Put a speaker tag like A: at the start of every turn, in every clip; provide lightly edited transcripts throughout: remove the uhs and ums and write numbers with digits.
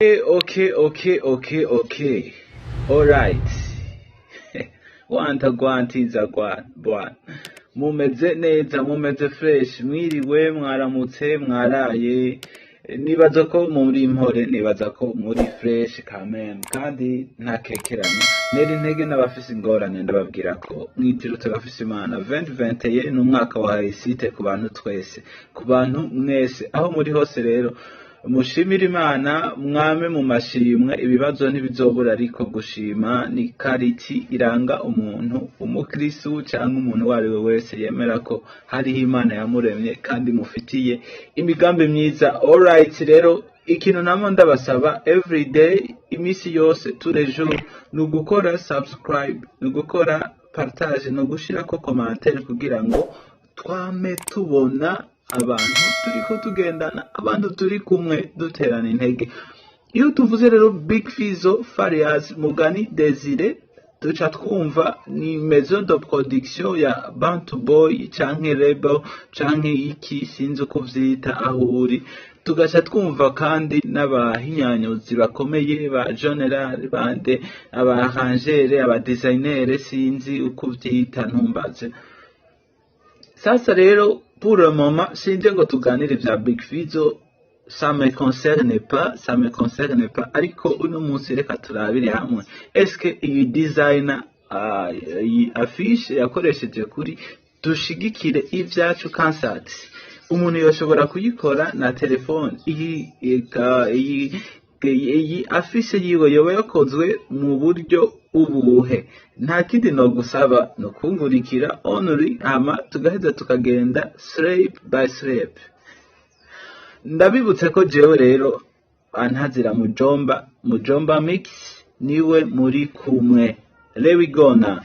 A: Okay. Alright. Wanta gwantiza gwan bwana. Mumeze neza, mumeze fresh, mwiriwe, mwaramutse, mwaraye. Nibaza ko muri impore, nibaza ko muri fresh quand kandi ntakekeranya. Nera intege n'abafise ingorane ndababwira ko mwitiro turafise Imana. 2021 ni umwaka wa réussite ku bantu twese, ku bantu mwese, aho muri hose rero mushimire Imana, mwame mu mashimwe, ibibazo ntibizobura, ariko gushima ni qualité iranga umuntu umukristu cyangwa umuntu uwo ari we wese yemera ko hariho Imana yamuremye kandi mufitiye imigambi myiza. Alright, rero ikintu namo ndabasaba everyday, iminsi yose, tous les jours, ni ugukora subscribe, ni ugukora partage, ni ugushirako commentaire kugira ngo twame tubona abantu turiko tugendana, abantu turi kumwe duterana intege. Iyo tuvuze rero Big Fizzo, Farias, Mugani Desire, duca twumva ni maison de production ya Bantu Boy canke Rebel canke iki, sinzi uko vyita aho uri. Tugaca twumva kandi n'abahinyanyuzi bakomeye ba General bande, aba arrangeur, aba designer, sinzi uko vyita, ntumbaze. Sasa rero, pour le moment, sinje ngo tuganire vya Big Fizzo, ça me concerne pas, ça me concerne pas, ariko uno munsi reka turabire hamwe est-ce que iyi designer, iyi affiche yakoresheje kuri Dushigikire Ivyacu concert, umuntu yoshobora kuyikora na telefone? Iyi affiche yiwe yoba yakozwe mu buryo ubuhe? Nta kindi nogusaba no kungurikira only, hama tugaheza tukagenda step by step. Ndabibutse ko jewe rero antazira Mujomba, Mujomba Mix, niwe muri kumwe. Lewigona,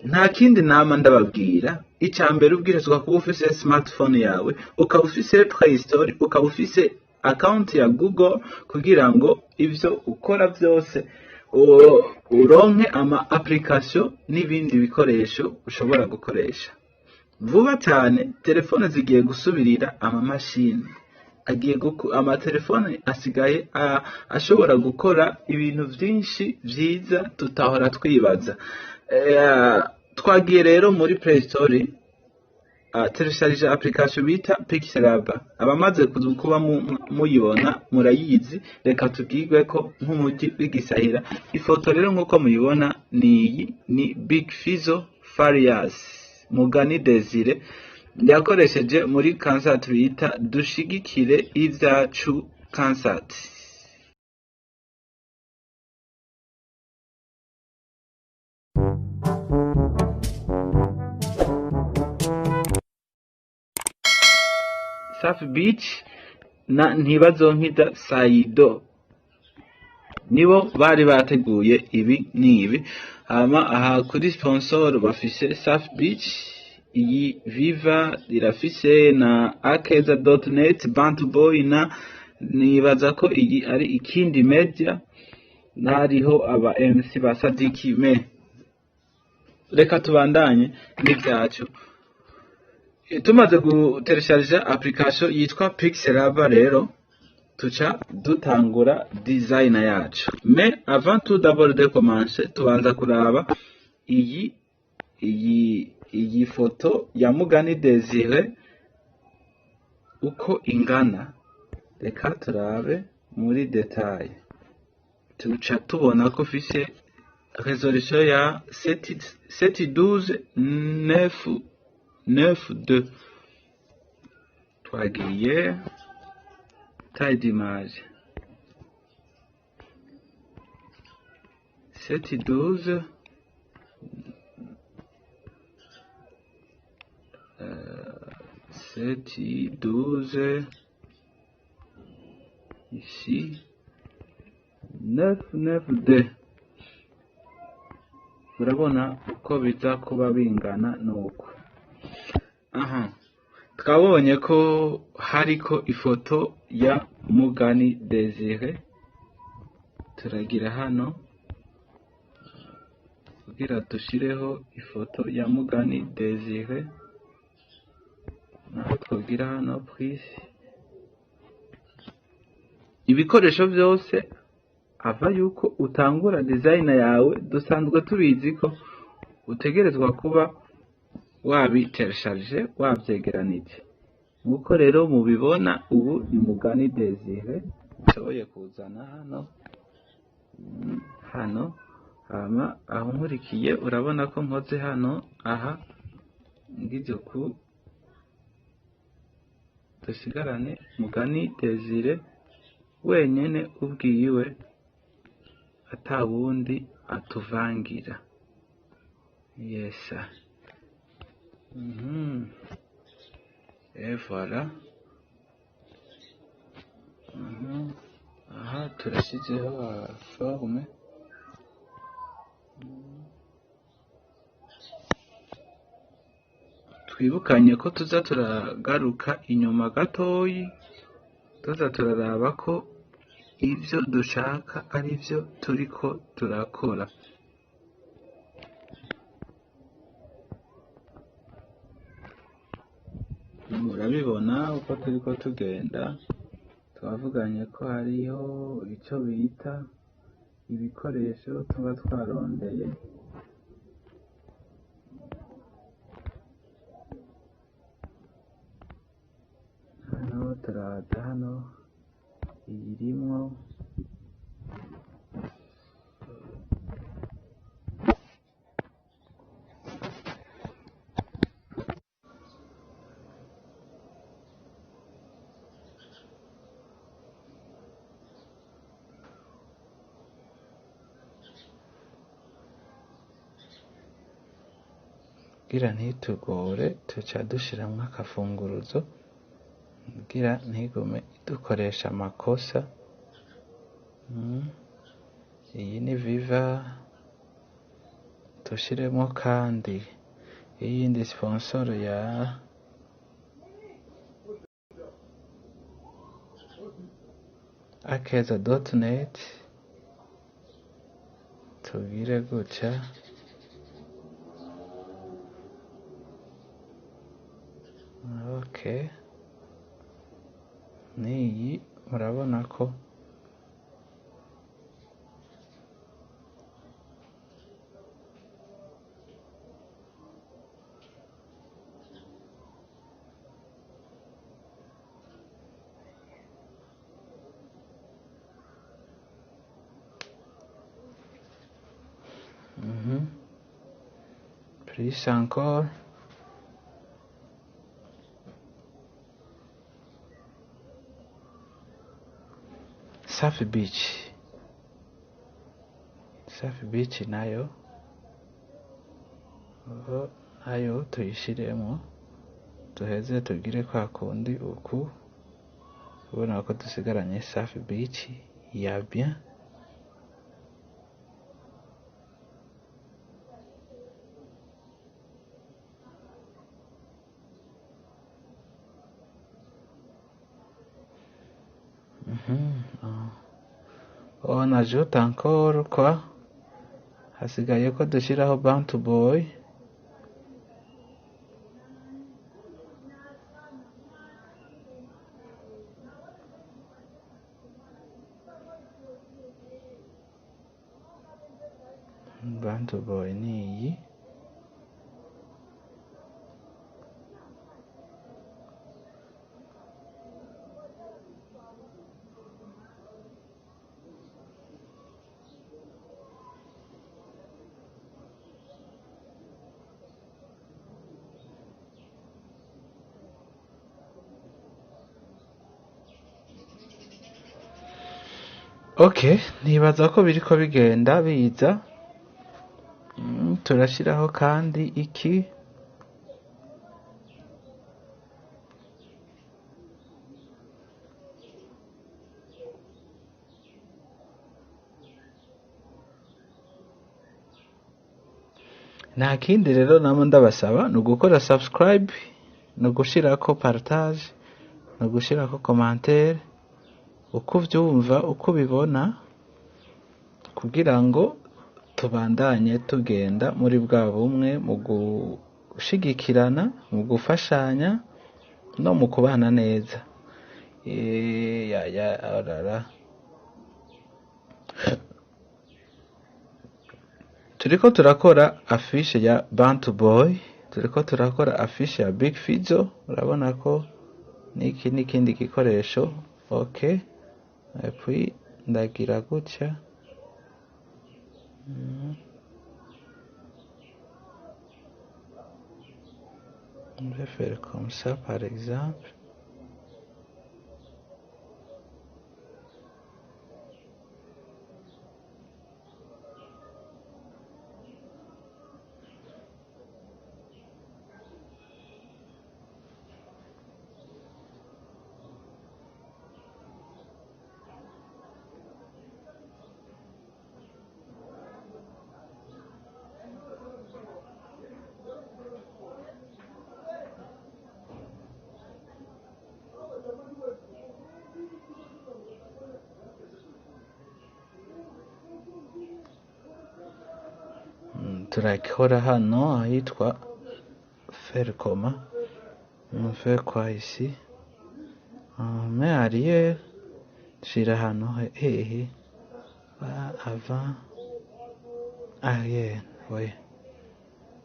A: nta kindi nama ndababwira. Icya mbere, ubwirizwa kuba ufise smartphone yawe, ukaba ufise Play Store, ukaba ufise account ya Google, kugira ngo ivyo ukora byose uronke ama application n'ibindi bikoresho ushobora gukoresha vuba cyane. Telefone zigiye gusubirira amamashini, agiye amatelefone asigaye ashobora gukora ibintu byinshi byiza tutahora twibaza. Twagiye rero muri Play Store, télécharge application bita Pixelab. Abamaze kuba muyibona murayizi, reka tubwirwe ko nk'umujyi w'igisahira. Ifoto rero nk'uko muyibona ni iyi, ni Big Fizzo, Farias, Mugani Desire, yakoresheje muri concert bita Dushigikire Ivyacu concert. Safi Beach na Ntibazonkiza Saido nibo bari bateguye ibi n'ibi. Hama aha kuri sponsor bafise Safi Beach, iyi Viva irafise na akeza.net, Bantu Boy, na nibaza ko iyi ari Ikindi Media, hariho aba MC ba Sadiki me. Reka tubandanye n'ibyacu. Tumaze guteresharija application yitwa Pixelab rero, tuca dutangura design yacu. Mais avant tout d'abord de commencer, tubanza kuraba iyi foto ya Mugani Desire uko ingana. Reka turabe muri détail, tuca tubona ko ufise résolution ya 7 12 9 9 2. Twagiye taille d'image 7 12, 7 12 ici, 9 9 2. Urabona uko biza kuba bingana. Nuko aha twabonye ko hariko ifoto ya Mugani Desire. Turagira hano kugira dushireho ifoto ya Mugani Desire, naho twogira hano prise ibikoresho byose. Ava yuko utangura design yawe, dusanzwe tubizi ko utegerezwa kuba wabiteresharije, wavyegeranije. Nkuko rero mubibona, ubu ni Mugani Desire nshoboye kuzana hano hano. Hama aho nkurikiye, urabona ko nkoze hano aha, ngize ku dusigarane Mugani Desire wenyene ubwiwe, atawundi atuvangira. Yesa. Et voilà. Aha turashyizeho forme. Twibukanye ko tuza turagaruka inyuma gatoyi, tuza turaraba ko ivyo dushaka ari vyo turiko turakora. Murabibona uko turiko tugenda. Twavuganye ko hariho ico bita ibikoresho tuba twarondeye. Hano turaza, hano iyirimwo. Kugira ntitugore, tuca dushiramwo akafunguruzo kugira ntigume idukoresha amakosa. Iyi ni Viva, dushiremo kandi iyindi sponsor ya akeza.net. Tugire gutya. Okay, niyi murabona ko Plus encore. Safi Beach. Safi Beach nayo ubu nayo tuyishiremo, duheze tugire kwa kundi uku. Ubona ko dusigaranye Safi Beach ya bien. On ajoute encore quoi? Hasigaye ko dushyiraho Bantu Boy. Bantu Boy ni iyi. Okay, nibaza ko biriko bigenda biza. Turashiraho kandi iki. Nta kindi rero nama ndabasaba ni ugukora subscribe, ni ugushirako partage, ni ugushirako commentaire, uko uvyumva, uko ubibona, kugira ngo tubandanye tugenda muri bwa bumwe mu gushigikirana, mu gufashanya no mu kubana neza. Ya, ya, arara. Turiko turakora affiche ya Bantu Boy, turiko turakora affiche ya Big Fizzo. Urabona ko niki n'ikindi gikoresho. Ok, et puis ndagira gutya. Je vais faire comme ça par exemple. Turakora hano ahitwa faire comment? On fait quoi ici? On met arrière, shira hano hehe, avant, arrière, oui.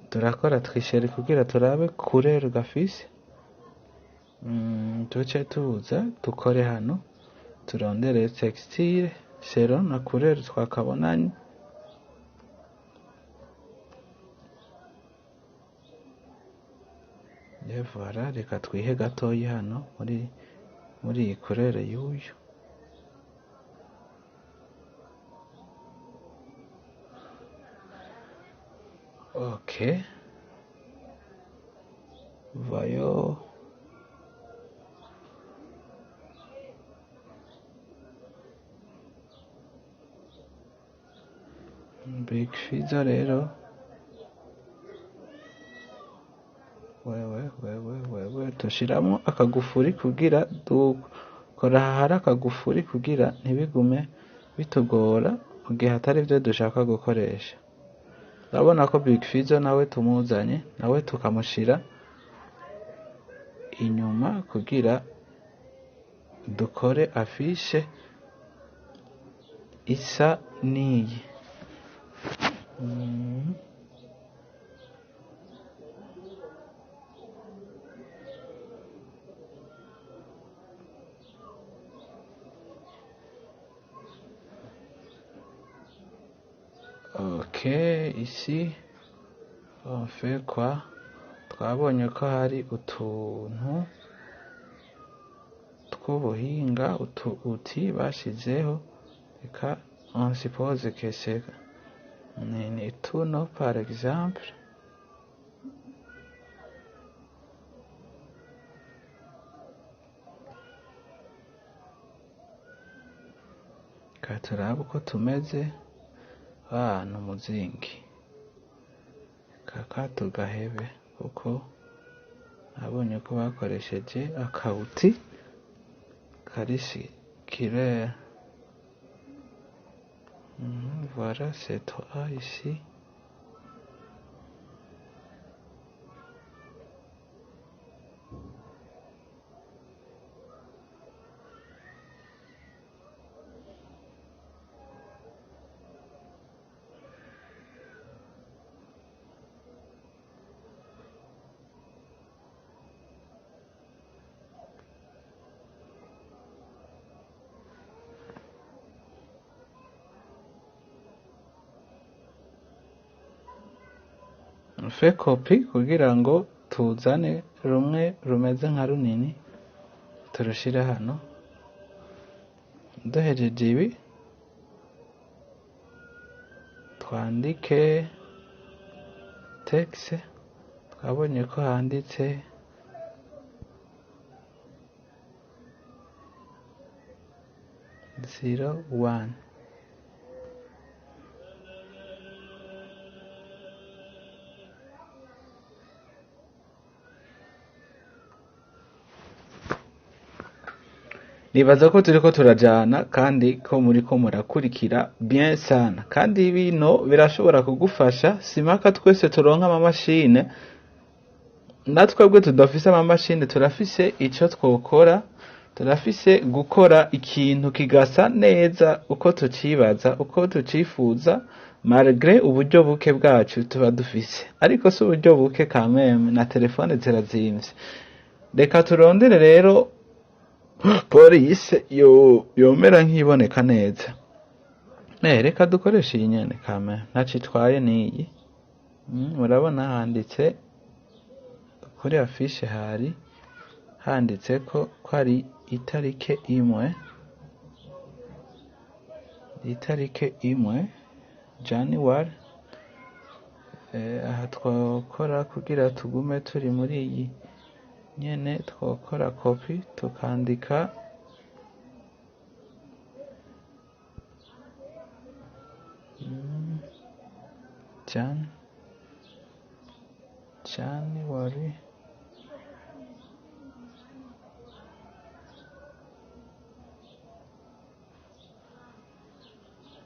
A: Turakora tricherie kugira turabe couleur gafise. Tuce tuza dukore hano, turondere textile selon na couleur twakabonanye. Et voilà, reka twihe gatoyi hano muri iyi couleur y'uyu. Ok, vayo. Big Fizzo rero. Wewe tushiramo akagufuri kugira dukora hari akagufuri kugira ntibigume bitugora mu gihe atari byo dushaka gukoresha. Urabona ko Big Fizzo nawe tumuzanye, nawe tukamushira inyuma kugira dukore affiche isa n'iyi. Ok, ici on fait quoi? Twabonye ko hari utuntu tw'ubuhinga, utu uti bashizeho. Reka on suppose que c'est ni tuno par exemple. Reka turabe uko tumeze. Ni umuzingi. Kaka tugahebe kuko nabonye ko bakoresheje akawuti karisi kirere. Voilà, c'est toi ici. Fe kopi kugira ngo tuzane rumwe rumeze nka runini turushire hano. Duhejeje ibi twandike texte. Twabonye ko handitse 01. Nibaza ko turiko turajana kandi ko muriko murakurikira bien sana, kandi bino birashobora kugufasha. Simaka twese turonka amamashine, natwebwe tudafise amamashine turafise ico twokora Turafise gukora ikintu kigasa neza uko tucibaza, uko tucifuza, malgré uburyo buke bwacu tuba dufise. Ariko si uburyo buke quand même, na telefone zirazimvye. Reka turondere rero police yo yomera nk'iboneka neza. Reka dukoreshe iyi nyene quand même, ntaco itwaye niyi. Murabona handitse kuri affiche, hari handitse ko ari itarike 1, itarike 1 January. Aha twokora kugira tugume turi muri iyi nyene, twokora copy tukandika January.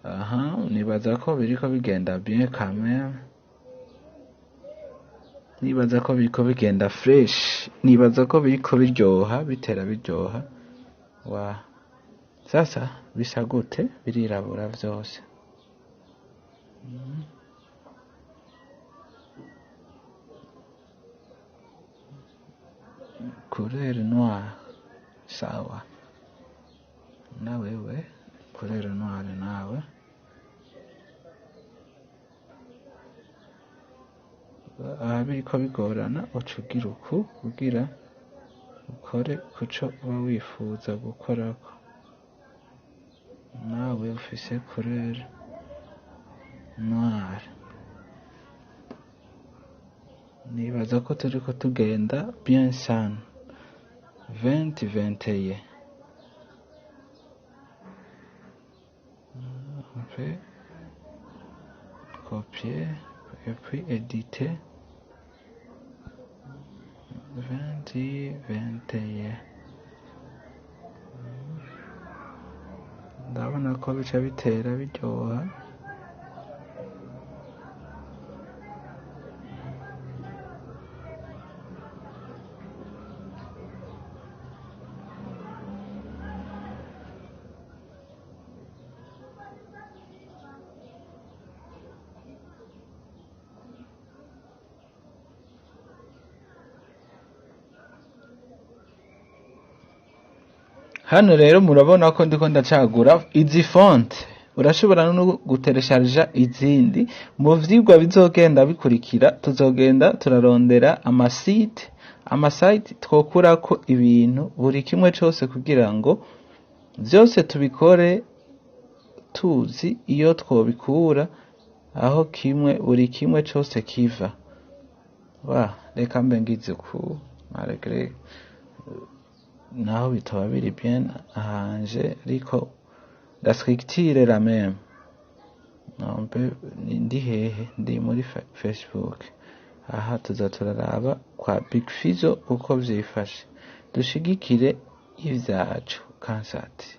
A: Aha nibaza ko biriko bigenda bien quand même, nibaza ko biriko bigenda fresh, nibaza ko biriko biryoha, bitera biryoha. Wa sasa bisa gute? Birirabura vyose. Couleur noire, sawa. Na wewe couleur noire nawe. Aha biriko bigorana, uca ugira uku kugira ukore kuco uba wifuza gukorako. Nawe ufise couleur noire. Nibaza ko turiko tugenda bien sana. 2021. On fait copier et puis éditer. 2021. Ndabona ko bica bitera biryoha. Hano rero murabona ko ndiko ndacagura izi font. Urashobora no guteresharija izindi. Mu vyigwa bizogenda bikurikira tuzogenda turarondera amasite twokurako ibintu buri kimwe cose kugira ngo vyose tubikore tuzi iyo twobikura, aho kimwe buri kimwe cose kiva. Wa reka mbe ngize ku malgré naho bitaba biri bien arrangé, ariko la structure la même. Non, ndi hehe? Ndi muri Facebook. Aha tuza turaraba kwa Big Fizzo uko vyifashe. Dushigikire ivyacu concert.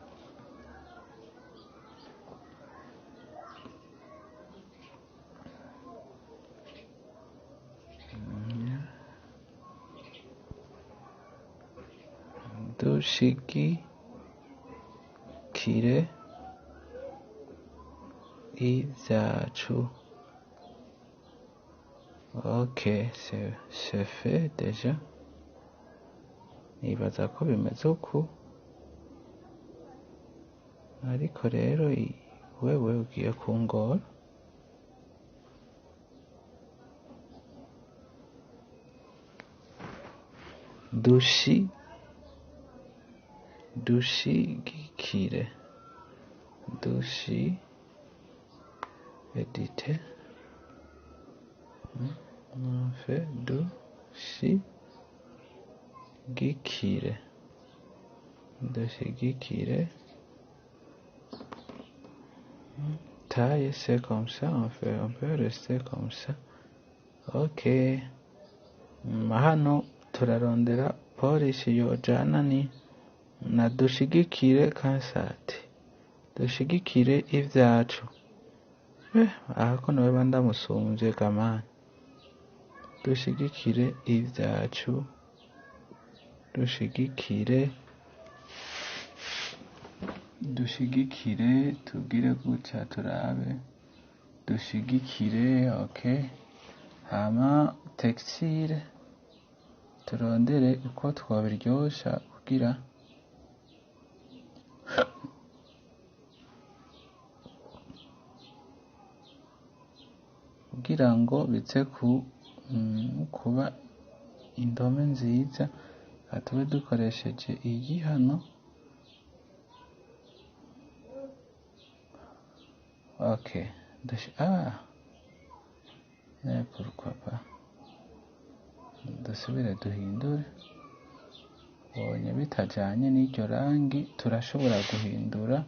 A: Dushigikire ivyacu. Ok, c'est fait déjà. Nibaza ko bimeze uku, ariko rero wewe ugiye kungora. Dushigikire, dushi edite, on fait dushigikire, dushigikire, taille, c'est comme ça, on fait, on peut rester comme ça. Ok, hano turarondera polisi yojana ni na dushigikire concert, dushigikire ivyacu. Aha ko noba ndamusumvye gamani. Dushigikire ivyacu, dushigikire Dushigikire, tugire gutya turabe, dushigikire. Okay, hama texture turondere uko twabiryosha kugira ngo bize kuba indome nziza. Tube dukoresheje iyi hano. Okay, pourquoi pas, dusubire duhindure. Bonye bitajanye n'iryo rangi, turashobora guhindura.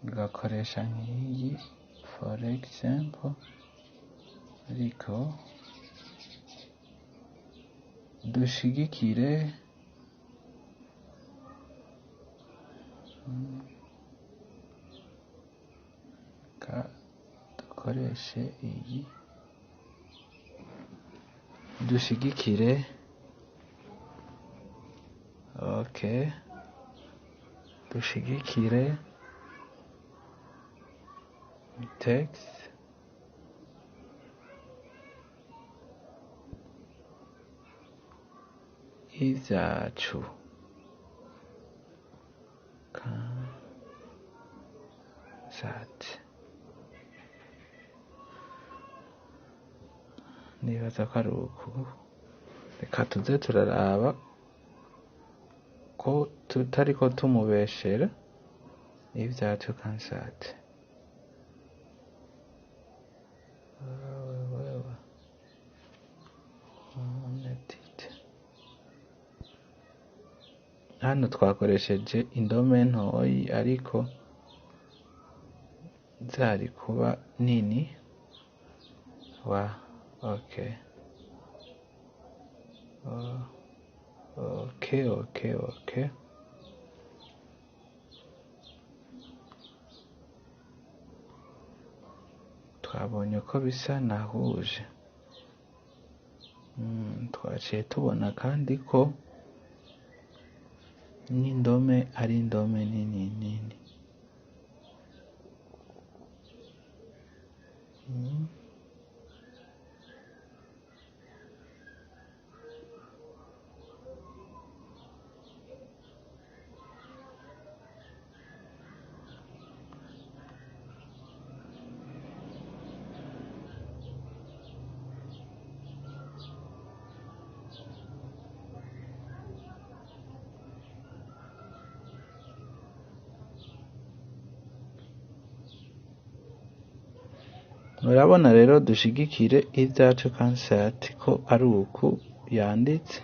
A: Tugakoresha nk'iyi for example, ariko dushigikire. Dukoreshe iyi, dushigikire. Okay, dushigikire text. Ivyacu kansat, nibaza ko ari uku. Reka tuze turaraba ko tutariko tumubeshera. Ivyacu kansat. Hano twakoresheje indome ntoyi, ariko zari kuba nini. Wa okay, okay, okay, okay. Twabonye ko bisa nahuje. Twaciye tubona kandi ko n'indome ari indome nini nini. Murabona rero dushigikire Ivyacu Concert ko ari uku yanditse.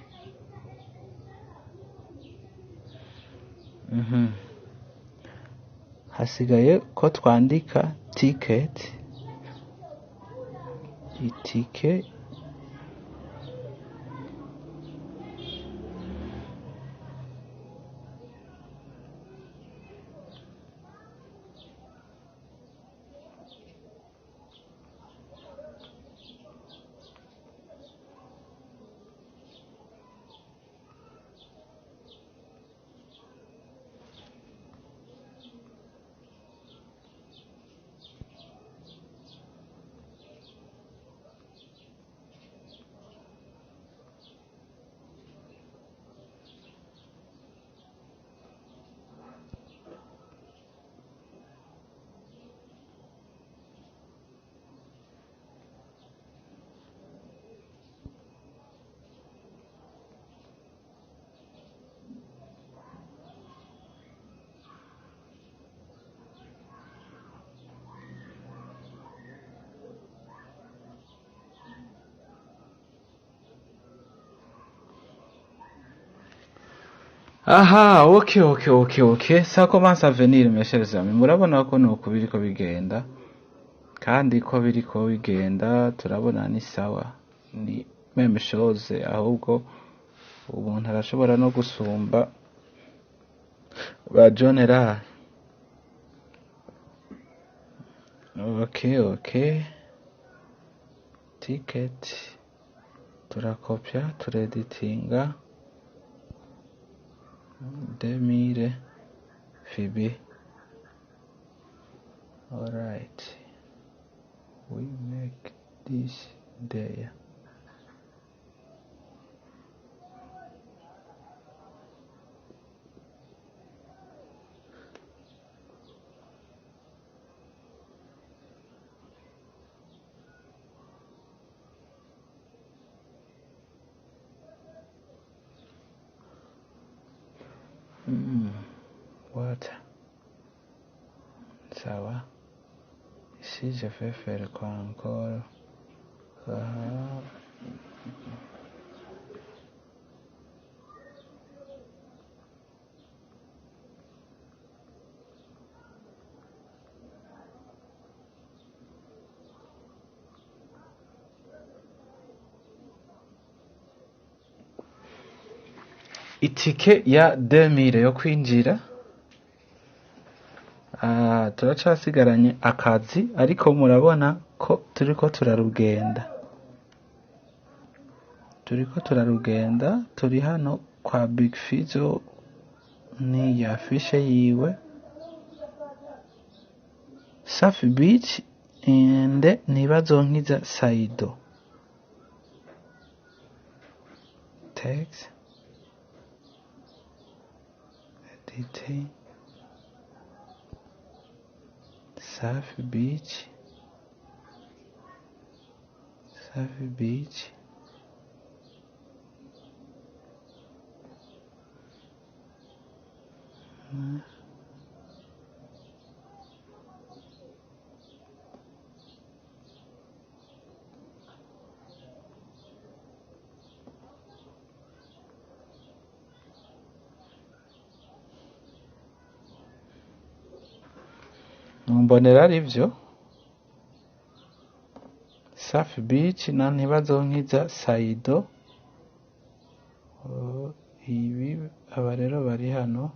A: Hasigaye ko twandika ticket, itike. Aha, ok, ok, ok, ok. Ça commence à venir, mes chers amis. Murabona ko nuko biriko bigenda. Kandi ko biriko bigenda, turabona ni sawa. Ni même chose, ahubwo umuntu arashobora no gusumba ba John Ra. Ok, ok. Ticket turakopya, tureditinga 2000 fibi. Alright, we make this there. What? Sawa. Ici je vais faire quoi encore? Itike ya 2000 yo kwinjira. Turacasigaranye akazi, ariko murabona ko turiko turarugenda, turiko turarugenda. Turi hano kwa Big Fizzo, ni ya affiche yiwe Safi Beach and Ntibazonkiza Saido. Text editing Safi Beach, Safi Beach. Mbonera arivyo Safi Beach na Ntibazonkiza Saido. Ibi aba rero bari hano.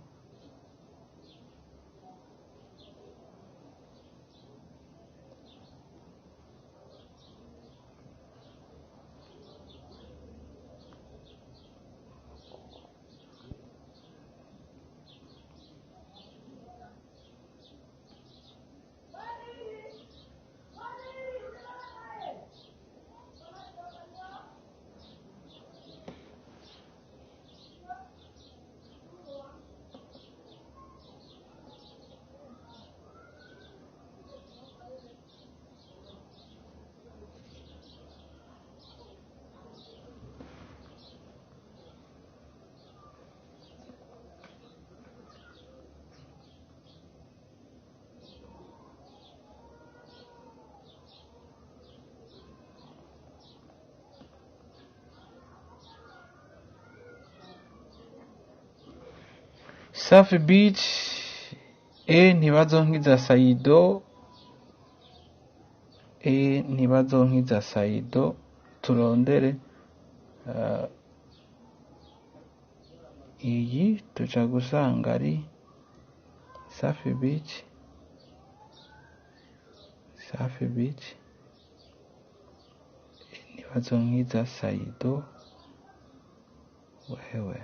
A: Safi Beach e Ntibazonkiza Saido, e Ntibazonkiza Saido. Turondere iyi tuja gusanga ari Safi Beach, Safi Beach Ntibazonkiza Saido. Wewe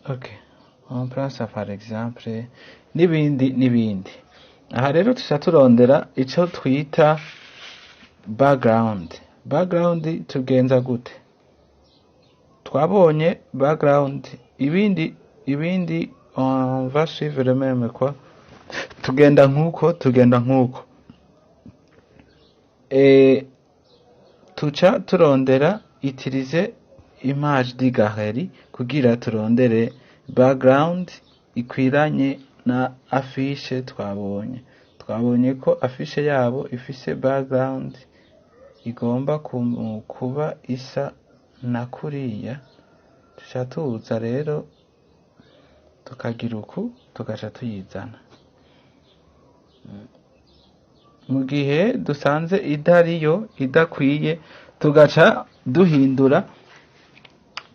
A: ok, on prend ça par exemple, n'ibindi n'ibindi. Aha rero tuca turondera ico twita background. Background tugenza gute? Twabonye background, ibindi ibindi on va suivre le même quoi. Tugenda nkuko, tugenda nkuko. Tuca turondera utiliser image di galerie kugira turondere background ikwiranye na affiche twabonye. Twabonye ko affiche yabo ifise background igomba kuba isa na kuriya. Tuca tuza rero tukagira uku, tugaca tuyizana. Mu gihe dusanze idariyo idakwiye, tugaca duhindura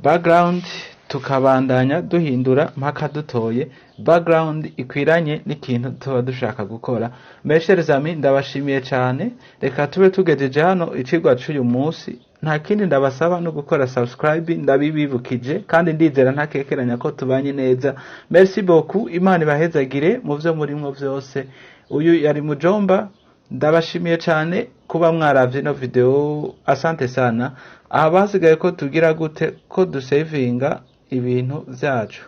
A: background. Tukabandanya duhindura mpaka dutoye background ikwiranye n'ikintu tuba dushaka gukora. Mes chers amis, ndabashimiye cyane. Reka tube tugejeje hano icigwa c'uyu munsi. Nta kindi ndabasaba no gukora subscribe, ndabibibukije, kandi ndizera ntakekeranya ko tubanye neza. Merci beaucoup, Imana ibahezagire mu vyo murimwo vyose. Uyu yari Mujomba, ndabashimiye cyane kuba mwaravye ino video. Asante sana. Aha basigaye ko tugira gute? Ko dusevinga ibintu vyacu.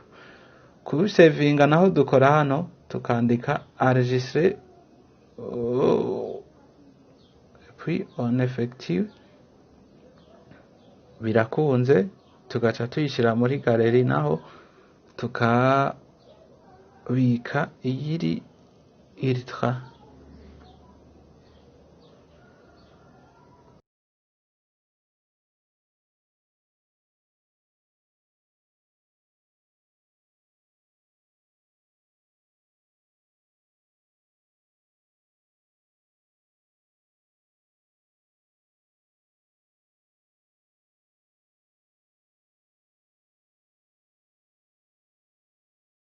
A: Kubisevinga naho dukora hano, tukandika enregistrer, oh, puis on effectue. Birakunze, tugaca tuyishyira muri galerie, naho tukabika iyiri ultra.